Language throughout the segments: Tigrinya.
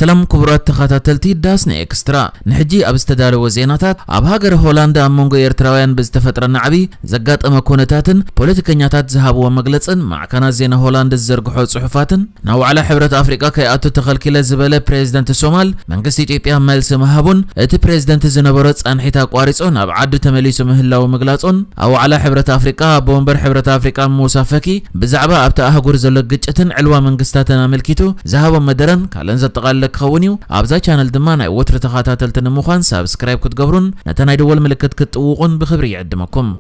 ሰላም ክቡራት ተኸታተልቲ ዳስና ኤክስትራ፣ ንሕጂ ኣብ ዝተዳለወ ዜናታት፣ ኣብ ሃገረ ሆላንድ ኣብ መንጎ ኤርትራውያን ብዝተፈጥረ ናዕቢ ዘጋጠመ ኩነታትን ፖለቲከኛታት ዝሃብዎ መግለጽን ማዕከናት ዜና ሆላንድ ዝዘርግሖ ጽሑፋትን፣ ናብ ዋዕላ ሕብረት ኣፍሪቃ ከይኣቱ ተኸልኪለ ዝበለ ፕሬዝደንት ሶማል መንግስቲ ኢትዮጵያ መልሲ ምሃቡን፣ እቲ ፕሬዝደንት ዝነበሮ ጻንሒት ኣቋሪጹ ናብ ዓዱ ተመሊሱ ምህላው ምግላጹን፣ ኣብ ዋዕላ ሕብረት ኣፍሪቃ ኣቦ ወንበር ሕብረት ኣፍሪቃ ሙሳ ፈኪ ብዛዕባ ኣብታ ኣህጉር ዘሎ ግጭትን ዕልዋ መንግስታትን ኣመልኪቱ ዝሃቦ መደረን ካልእን ዘጠቓለለ ክኸውን እዩ። ኣብዛ ቻነል ድማ ናይ ወትሩ ተኸታተልቲ ንምዃን ሳብስክራይብ ክትገብሩን ነታ ናይ ደወል ምልክት ክትጥውቑን ብኽብሪ ይዕድመኩም።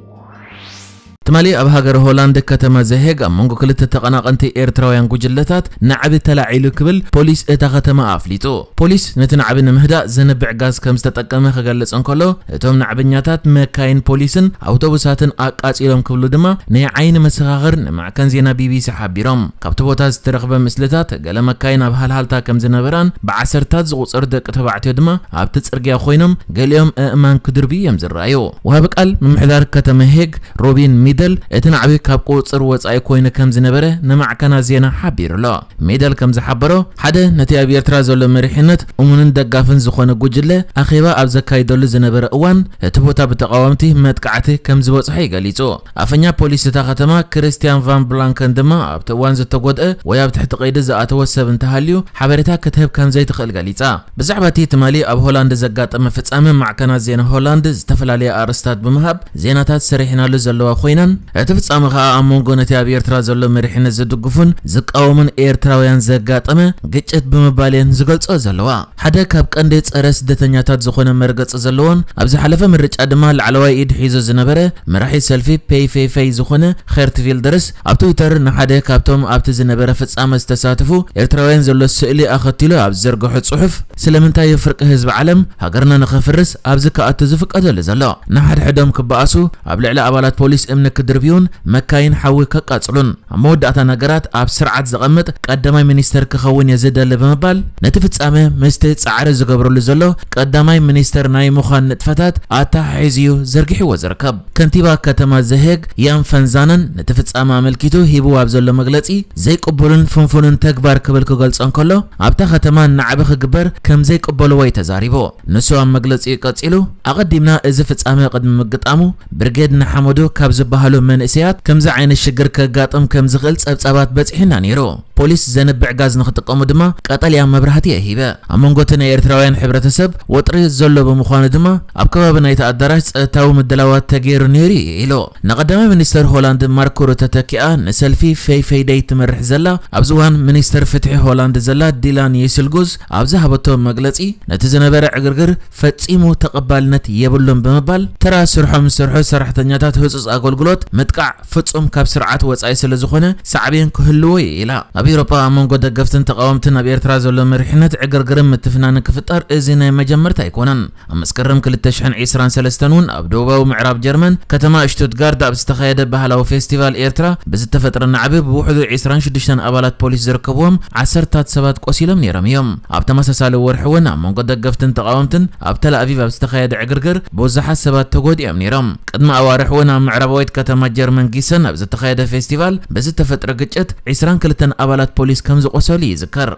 ትማሊ ኣብ ሃገረ ሆላንድ ከተማ ዘሄግ ኣብ መንጎ ክልተ ተቐናቐንቲ ኤርትራውያን ጉጅለታት ናዕቢ ተላዒሉ ክብል ፖሊስ እታ ከተማ ኣፍሊጡ። ፖሊስ ነቲ ናዕቢ ንምህዳእ ዘንብዕ ጋዝ ከም ዝተጠቀመ ክገልጽ እንከሎ፣ እቶም ናዕበኛታት መካይን ፖሊስን ኣውቶቡሳትን ኣቃጺሎም ክብሉ ድማ ናይ ዓይኒ መሰኻኽር ንማዕከን ዜና ቢቢሲ ሓቢሮም። ካብቲ ቦታ ዝተረኽበ ምስልታት፣ ገለ መካይን ኣብ ሃልሃልታ ከም ዝነበራን ብዓሰርታት ዝቑጸሩ ደቂ ተባዕትዮ ድማ ኣብቲ ጽርግያ ኮይኖም ገሊኦም ኣእማን ክድርብዩ እዮም ዝረኣዩ። ወሃቢ ቃል ምምሕዳር ከተማ ሄግ ሮቢን ሚደል፣ እቲ ናዕቢ ካብ ቁጽጽር ወጻኢ ኮይኑ ከም ዝነበረ ንማዕከናት ዜና ሓቢሩ ኣሎ። ሚደል ከም ዝሓበሮ፣ ሓደ ነቲ ኣብ ኤርትራ ዘሎ መሪሕነት እሙንን ደጋፍን ዝኾነ ጉጅለ ኣኼባ ኣብ ዘካይደሉ ዝነበረ እዋን፣ እቲ ቦታ ብተቓወምቲ መጥቃዕቲ ከም ዝበጽሖ እዩ ገሊጹ። ኣፈኛ ፖሊስ እታ ከተማ ክርስቲያን ቫን ብላንከን ድማ፣ ኣብቲ እዋን ዝተጎድአ ወይ ኣብ ትሕቲ ቀይዲ ዝኣተወ ሰብ እንተሃልዩ ሓበሬታ ክትህብ ከም ዘይትኽእል ገሊጻ። ብዛዕባ እቲ ትማሊ ኣብ ሆላንድ ዘጋጠመ ፍጻመ፣ ማዕከናት ዜና ሆላንድ ዝተፈላለየ ኣርእስታት ብምሃብ ዜናታት ሰሪሕናሉ ዘለዋ ኮይነን፣ እቲ ፍጻመ ከኣ ኣብ መንጎ ነቲ ኣብ ኤርትራ ዘሎ መሪሕነት ዝድግፉን ዝቃወሙን ኤርትራውያን ዘጋጠመ ግጭት ብምባል እየን ዝገልጾ ዘለዋ። ሓደ ካብ ቀንዲ ጸረ ስደተኛታት ዝኾነ መርገጺ ዘለዎን ኣብ ዝሓለፈ ምርጫ ድማ ላዕለዋይ ኢድ ሒዙ ዝነበረ መራሒ ሰልፊ ፔይ ፌይ ፌይ ዝኾነ ኸርት ቪልደርስ ኣብ ትዊተር ንሓደ ካብቶም ኣብቲ ዝነበረ ፍጻመ ዝተሳተፉ ኤርትራውያን ዘሎ ስእሊ ኣኸቲሉ ኣብ ዝዘርግሖ ጽሑፍ፣ ስለምንታይ እዩ ፍርቂ ህዝቢ ዓለም ሃገርና ንኸፍርስ ኣብዚ ክኣቱ ዝፍቀደሉ ዘሎ? ንሓድሕዶም ክበኣሱ፣ ኣብ ልዕሊ ኣባላት ፖሊስ እምኒ ክድርብዩን መካይን ሓዊ ከቃጽሉን። ኣብ መወዳእታ ነገራት ኣብ ስርዓት ዘቐምጥ ቀዳማይ ሚኒስተር ክኸውን እየ ዝደሊ ብምባል፣ ነቲ ፍጻመ ምስቲ ጻዕሪ ዝገብረሉ ዘሎ ቀዳማይ ሚኒስተር ናይ ምዃን ንጥፈታት ኣተሓሒዙ እዩ ዘርጊሕዎ ዝርከብ። ከንቲባ ከተማ ዘሄግ ያን ፈንዛነን ነቲ ፍጻመ ኣመልኪቱ ሂብዎ ኣብ ዘሎ መግለጺ፣ ዘይቅቡልን ፍንፉንን ተግባር ክብል ክገልጾ እንከሎ፣ ኣብታ ከተማ ናዕቢ ክግበር ከም ዘይቅበልዎ እዩ ተዛሪቡ። ንሱ ኣብ መግለጺኡ ቀጺሉ፣ ኣቐዲምና እዚ ፍጻመ ቅድሚ ምግጣሙ ብርጌድ ንሓመዱ ካብ ዝበሃሉ መንእሰያት ከምዚ ዓይነት ሽግር ከጋጥም ከም ዝኽእል ጸብጻባት በጺሑና ነይሩ። ፖሊስ ዘንብዕ ጋዝ ንኽጥቀሙ ድማ ቀጠልያ መብራህቲ እየ ሂበ። ኣብ መንጎ እቲ ናይ ኤርትራውያን ሕብረተሰብ ወጥሪ ዘሎ ብምዃኑ ድማ ኣብ ከባቢ ናይቲ ኣዳራሽ ጸጥታዊ ምድላዋት ተገይሩ ነይሩ እዩ ኢሉ። ንቀዳማይ ሚኒስተር ሆላንድ ማርክ ሩተ ተኪኣ ንሰልፊ ፌይ ፌይ ደይ ትመርሕ ዘላ ኣብዚ እዋን ሚኒስተር ፍትሒ ሆላንድ ዘላ ዲላን የስልጉዝ ኣብ ዝሃበቶ መግለጺ፣ ነቲ ዝነበረ ዕግርግር ፈጺሙ ተቐባልነት የብሉን ብምባል፣ ተራ ስርሖም ዝሰርሑ ሰራሕተኛታት ህጹጽ ኣገልግሎት ምጥቃዕ ፍጹም ካብ ስርዓት ወጻኢ ስለ ዝኾነ ሳዕቤን ክህልዎ እዩ ኢላ። ኣብ ኤውሮጳ ኣብ መንጎ ደገፍትን ተቓወምትን ኣብ ኤርትራ ዘሎ መሪሕነት ዕግርግርን ምትፍናንን ክፍጠር እዚ ናይ መጀመርታ ኣይኮነን። ኣብ መስከረም ክልተ ሽሕን ዕስራን ሰለስተን እውን ኣብ ደቡባዊ ምዕራብ ጀርመን ከተማ ሽቱትጋርድ ኣብ ዝተኻየደ ባህላዊ ፌስቲቫል ኤርትራ ብዝተፈጥረ ናዕቢ ብውሕዱ ዕስራን ሽዱሽተን ኣባላት ፖሊስ ዝርከብዎም ዓሰርታት ሰባት ቆሲሎም ነይሮም እዮም። ኣብ ተመሳሳሊ ወርሒ እውን ኣብ መንጎ ደገፍትን ተቓወምትን ኣብ ተል ኣቪቭ ኣብ ዝተኻየደ ዕግርግር ብዙሓት ሰባት ተጎዲኦም ነይሮም። ቅድሚ ኣዋርሕ እውን ኣብ ምዕራባዊት ከተማ ጀርመን ጊሰን ኣብ ዝተኻየደ ፌስቲቫል ብዝተፈጥረ ግጭት ዕስራን ክልተን ኣባላት ፖሊስ ከም ዝቆሰሉ ይዝከር።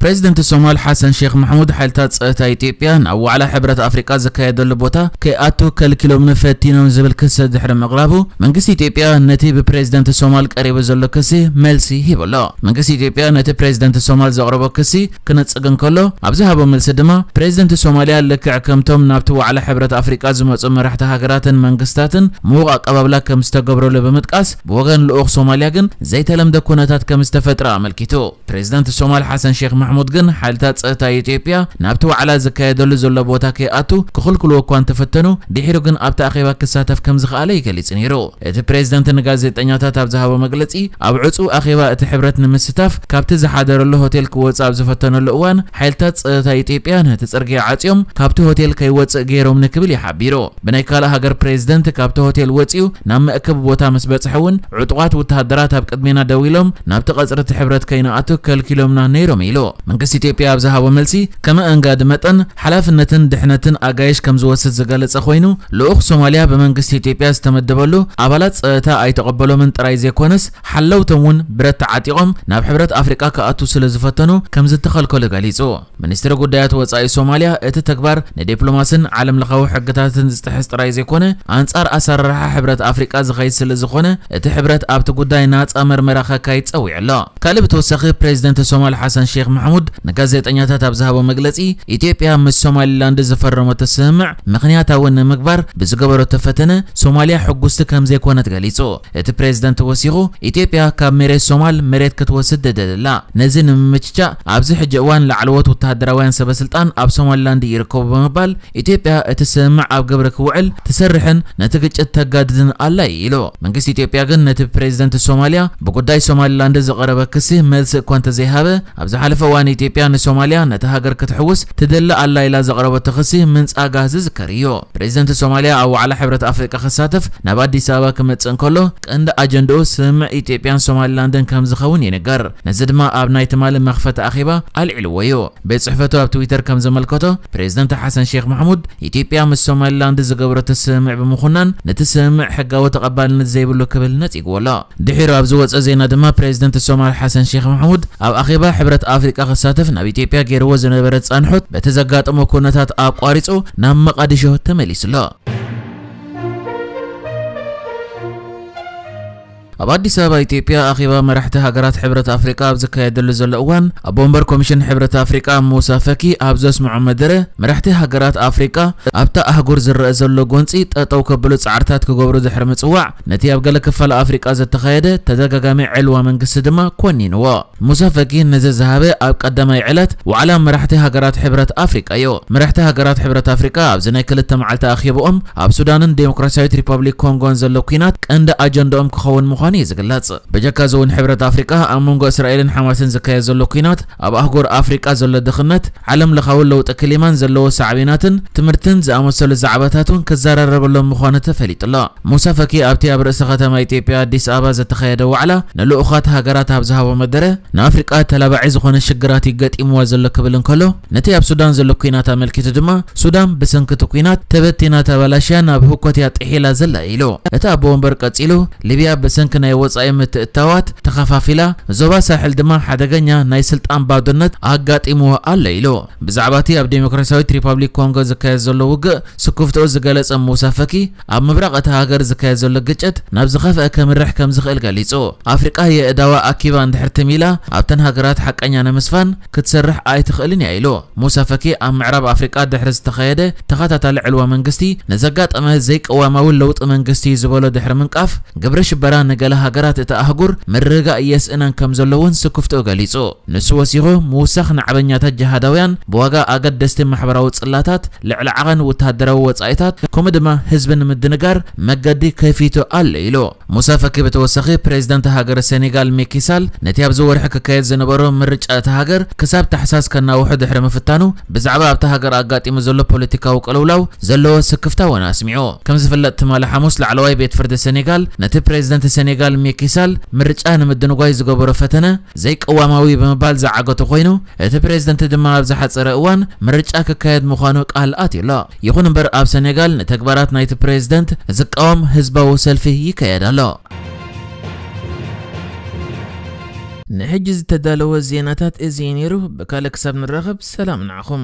ፕሬዚደንት ሶማል ሓሰን ሼክ ማሕሙድ ሓይልታት ጸጥታ ኢትዮጵያ ናብ ዋዕላ ሕብረት ኣፍሪቃ ዝካየደሉ ቦታ ከይኣቱ ከልኪሎምኒ ፈቲኖም ዝብል ክሲ ድሕሪ ምቕራቡ፣ መንግስቲ ኢትዮጵያ ነቲ ብፕሬዚደንት ሶማል ቀሪቡ ዘሎ ክሲ መልሲ ሂቡ ኣሎ። መንግስቲ ኢትዮጵያ ነቲ ፕሬዚደንት ሶማል ዘቕረቦ ክሲ ክነጽግ እንከሎ፣ ኣብ ዝሃቦ መልሲ ድማ፣ ፕሬዚደንት ሶማልያ ልክዕ ከምቶም ናብቲ ዋዕላ ሕብረት ኣፍሪቃ ዝመጹ መራሕቲ ሃገራትን መንግስታትን ምዉቕ ኣቀባብላ ከም ዝተገብረሉ ብምጥቃስ፣ ብወገን ልኡኽ ሶማልያ ግን ዘይተለምደ ኩነታት ከም ዝተፈጥረ ኣመልኪቱ። ፕሬዚዳንት ሶማል ሓሰን ሼክ ማሕሙድ ግን ሓይልታት ጸጥታ ኢትዮጵያ ናብቲ ዋዕላ ዝካየደሉ ዘሎ ቦታ ከይኣቱ ክኽልክልዎ እኳ እንተፈተኑ፣ ድሒሩ ግን ኣብቲ ኣኼባ ክሳተፍ ከም ዝኸኣለ እዩ ገሊጹ ነይሩ። እቲ ፕሬዚዳንት ንጋዜጠኛታት ኣብ ዝሃቦ መግለጺ፣ ኣብ ዕጹው ኣኼባ እቲ ሕብረት ንምስታፍ ካብቲ ዝሓደረሉ ሆቴል ክወጽእ ኣብ ዝፈተነሉ እዋን፣ ሓይልታት ጸጥታ ኢትዮጵያ ነቲ ጽርግያ ዓጽዮም ካብቲ ሆቴል ከይወጽእ ገይሮም ንክብል እዩ ሓቢሩ። ብናይ ካልእ ሃገር ፕሬዚደንት ካብቲ ሆቴል ወጺኡ ናብ መእከቢ ቦታ ምስ በጽሐ እውን፣ ዕጡቓት ወተሃደራት ኣብ ቅድሜና ደው ኢሎም ናብቲ ቀጽሪ እቲ ሕብረት ከይንኣቱ ከልኪሎምና ነይሮም ኢሉ። መንግስቲ ኢትዮጵያ ኣብ ዝሃቦ መልሲ፣ ከመ ኣንጋዲ መጠን ሓላፍነትን ድሕነትን ኣጋይሽ ከም ዝወስድ ዝገለጸ ኮይኑ፣ ልኡኽ ሶማልያ ብመንግስቲ ኢትዮጵያ ዝተመደበሉ ኣባላት ጸጥታ ኣይተቐበሎምን ጥራይ ዘይኮነስ፣ ሓለውቶም እውን ብረት ተዓጢቖም ናብ ሕብረት ኣፍሪቃ ክኣቱ ስለ ዝፈተኑ ከም ዝተኸልከሉ ገሊጹ። ሚኒስትሪ ጉዳያት ወጻኢ ሶማልያ፣ እቲ ተግባር ንዲፕሎማስን ዓለም ለኻዊ ሕግታትን ዝጥሕስ ጥራይ ዘይኮነ፣ ኣንጻር ኣሰራርሓ ሕብረት ኣፍሪቃ ዝኸይድ ስለ ዝኾነ፣ እቲ ሕብረት ኣብቲ ጉዳይ ናጻ መርመራ ከካይድ ጸዊዑ ኣሎ። ካልእ ብተወሳኺ፣ ፕሬዚደንት ሶማል ሓሰን ሼክ መሕሙድ ንጋዜጠኛታት ኣብ ዝሃቦ መግለጺ፣ ኢትዮጵያ ምስ ሶማሊላንድ ዝፈረመቶ ስምምዕ ምኽንያታዊ ንምግባር ብዝገበረቶ ፈተነ፣ ሶማልያ ሕጉስቲ ከም ዘይኮነት ገሊጹ። እቲ ፕሬዚደንት ወሲኹ፣ ኢትዮጵያ ካብ መሬት ሶማል መሬት ክትወስድ ደደለላ። ነዚ ንምምችቻእ፣ ኣብዚ ሕጂ እዋን ላዕለዎት ወተሃደራውያን ሰበስልጣን ኣብ ሶማሊላንድ ይርከቡ ብምባል፣ ኢትዮጵያ እቲ ስምምዕ ኣብ ግብሪ ክውዕል ትሰርሕን ነቲ ግጭት ተጋድድን ኣላ እዩ ኢሉ። መንግስቲ ኢትዮጵያ ግን ነቲ ፕሬዚደንት ሶማልያ ብጉዳይ ሶማሊላንድ ዝቐረበ ክሲ መልሲ እኳ እንተዘይሃበ፣ ኣብ ዝሓለፈ እዋን ኢትዮጵያ ንሶማልያ ነቲ ሃገር ክትሕውስ ትደሊ ኣላ ኢላ ዘቕረበቶ ክሲ ምንጻጋ ዝዝከር እዩ። ፕሬዚደንት ሶማልያ ኣብ ዋዕላ ሕብረት ኣፍሪቃ ክሳተፍ ናብ ኣዲስ ኣበባ ክመጽእ እንከሎ፣ ቀንዲ ኣጀንድኡ ስምምዕ ኢትዮጵያን ሶማሊላንድን ከም ዝኸውን ይንገር። ነዚ ድማ ኣብ ናይ ትማሊ መኽፈቲ ኣኼባ ኣልዒልዎ እዩ። ቤት ጽሕፈቱ ኣብ ትዊተር ከም ዘመልከቶ፣ ፕሬዚደንት ሓሰን ሼክ ማሕሙድ፣ ኢትዮጵያ ምስ ሶማሊላንድ ዝገበረቶ ስምምዕ ብምኹናን፣ ነቲ ስምምዕ ሕጋዊ ተቐባልነት ዘይብሉ ክብል ነጺግዎ ኣሎ። ድሒሩ ኣብ ዝወጸ ዜና ድማ፣ ፕሬዚደንት ሶማል ሓሰን ሼክ ማሕሙድ ኣብ ኣኼባ ሕብረት ኣፍሪቃ ክሳተፍ ናብ ኢትዮጵያ ገይርዎ ዝነበረ ጻንሖት በቲ ዘጋጠሞ ኩነታት ኣቋሪጹ ናብ መቓዲሾ ተመሊሱ ኣሎ። ኣብ ኣዲስ ኣበባ ኢትዮጵያ ኣኼባ መራሕቲ ሃገራት ሕብረት ኣፍሪቃ ኣብ ዝካየደሉ ዘሎ እዋን፣ ኣቦ ወንበር ኮሚሽን ሕብረት ኣፍሪቃ ሙሳ ፈኪ ኣብ ዘስምዖ መደረ፣ መራሕቲ ሃገራት ኣፍሪቃ ኣብታ ኣህጉር ዝረአ ዘሎ ጎንጺ ጠጠው ከብሉ ጻዕርታት ክገብሩ ድሕሪ ምጽዋዕ፣ ነቲ ኣብ ገለ ክፋል ኣፍሪቃ ዝተኻየደ ተደጋጋሚ ዕልዋ መንግስቲ ድማ ኮኒንዎ። ሙሳ ፈኪ ነዚ ዝሃበ ኣብ ቀዳማይ ዕለት ዋዕላ መራሕቲ ሃገራት ሕብረት ኣፍሪቃ እዩ። መራሕቲ ሃገራት ሕብረት ኣፍሪቃ ኣብዚ ናይ ክልተ መዓልቲ ኣኼብኦም ኣብ ሱዳንን ዴሞክራሲያዊት ሪፐብሊክ ኮንጎን ዘሎ ኲናት ቀንዲ ኣጀንዳኦም ክኸውን ምዃኑ እዩ ዝግለጽ። ብጀካ እዚ እውን ሕብረት ኣፍሪቃ ኣብ መንጎ እስራኤልን ሓማስን ዝካየድ ዘሎ ኲናት፣ ኣብ ኣህጉር ኣፍሪቃ ዘሎ ድኽነት፣ ዓለም ለኻዊ ለውጢ ክሊማን ዘለዎ ሳዕቤናትን ትምህርትን ዝኣመሰሉ ዛዕባታት እውን ክዘራረበሎም ምዃኑ ተፈሊጡ ኣሎ። ሙሳ ፈኪ ኣብቲ ኣብ ርእሰ ከተማ ኢትዮጵያ ኣዲስ ኣበባ ዝተኻየደ ዋዕላ ንልኡኻት ሃገራት ኣብ ዝሃቦ መደረ፣ ንኣፍሪቃ ተላባዒ ዝኾነ ሽግራት ይገጢምዋ ዘሎ ክብል እንከሎ፣ ነቲ ኣብ ሱዳን ዘሎ ኲናት ኣመልኪቱ ድማ፣ ሱዳን ብሰንኪ እቲ ኲናት ተበቲና ተበላሽያ ናብ ህኮት እያ ጥሒላ ዘላ ኢሉ። እቲ ኣቦ ወንበር ቀጺሉ፣ ሊብያ ብሰንኪ ናይ ወጻኢ ምትእትታዋት ተኸፋፊላ፣ ዞባ ሳሕል ድማ ሓደገኛ ናይ ስልጣን ባዶነት ኣጋጢምዎ ኣሎ ኢሉ። ብዛዕባ እቲ ኣብ ዴሞክራሲያዊት ሪፓብሊክ ኮንጎ ዝካየድ ዘሎ ውግእ ስክፍትኡ ዝገለጸ ሙሳ ፈኪ፣ ኣብ ምብራቕ እታ ሃገር ዝካየድ ዘሎ ግጭት ናብ ዝኸፍአ ከምርሕ ከም ዝኽእል ገሊጹ። ኣፍሪቃ የእዳዋ ኣኪባ እንድሕር ትም ኢላ፣ ኣብተን ሃገራት ሓቀኛ ንምስፋን ክትሰርሕ ኣይትኽእልን እያ ኢሉ። ሙሳ ፈኪ ኣብ ምዕራብ ኣፍሪቃ ድሕሪ ዝተኻየደ ተኸታታሊ ዕልዋ መንግስቲ ንዘጋጠመ ዘይቅዋማዊ ለውጢ መንግስቲ ዝበሎ ድሕሪ ምንቃፍ፣ ግብረ ሽበራ ንገለ ሃገራት እታ ኣህጉር ምርግጋእ የስእነን ከም ዘሎ እውን ስክፍትኡ ገሊጹ። ንሱ ወሲኹ፣ ምውሳኽ ናዕበኛታት ጅሃዳውያን ብዋጋ ኣገደስቲ ማሕበራዊ ጽላታት፣ ልዕሊ ዓቐን ወተሃደራዊ ወጻኢታት፣ ከምኡ ድማ ህዝቢ ንምድንጋር መገዲ ከፊቱ ኣሎ ኢሉ። ሙሳ ፈኪ ብተወሳኺ፣ ፕሬዚዳንት ሃገር ሴኔጋል ማኪ ሳል ነቲ ኣብዚ ወርሒ ክካየድ ዝነበሮ ምርጫ እታ ሃገር ክሳብ ታሕሳስ ከናውሑ ድሕሪ ምፍታኑ፣ ብዛዕባ ኣብታ ሃገር ኣጋጢሙ ዘሎ ፖለቲካዊ ቅልውላው ዘለዎ ስክፍታ እውን ኣስሚዑ። ከም ዝፍለጥ፣ ትማሊ ሓሙስ ላዕለዋይ ቤት ፍርዲ ሴኔጋል ነቲ ፕሬዚዳንት ሴኔጋል ማኪ ሳል ምርጫ ንምድንጓይ ዝገበሮ ፈተነ ዘይቅዋማዊ ብምባል ዝዓገቶ ኮይኑ፣ እቲ ፕሬዚደንት ድማ ኣብ ዝሓጸረ እዋን ምርጫ ክካየድ ምዃኑ ቃል ኣትዩ ኣሎ። ይኹን እምበር፣ ኣብ ሰኔጋል ንተግባራት ናይቲ ፕሬዚደንት ዝቃወም ህዝባዊ ሰልፊ ይካየድ ኣሎ። ንሕጂ ዝተዳለወ ዜናታት እዚ እዩ ነይሩ። ብካልእ ክሳብ ንራኸብ፣ ሰላም ንዓኹም።